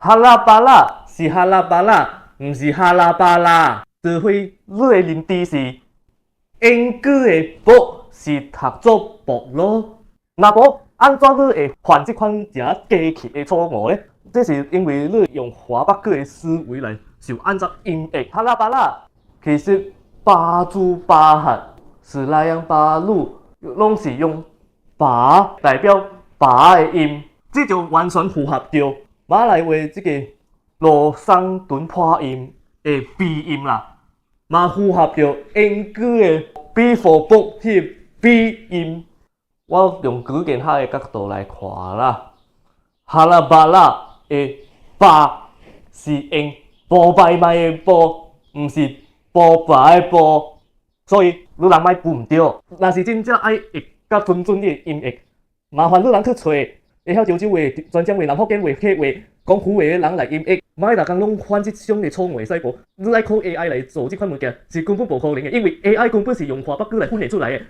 哈拉巴拉是哈拉巴拉，毋是哈拉巴拉。除非你的認知是英語的 book 是讀做薄咯，若無按怎你會犯這款誠低級的錯誤咧？這是因為你用華北語的思維來想按怎音譯哈拉巴拉。其實巴珠巴罕、士拉央巴魯攏是用巴代表巴的音，這就完全符合著馬來話這个羅桑頓破音的 B 音啦，嘛符合著英語的 B for book 彼个 B 音。我用語言學的角度來看啦，哈拉巴拉的巴是用無敗賣的波，毋是波拔的波，所以你人莫分毋著。若是真正愛譯甲準準的音譯，麻煩你人去揣會曉潮州話、泉漳話、南福建話、客話、廣府話的人來音譯，莫逐工攏犯這種的錯誤會使無？你愛靠 AI 來做這款物件是根本無可能的，因為 AI 根本是用華北語來訓練出來的。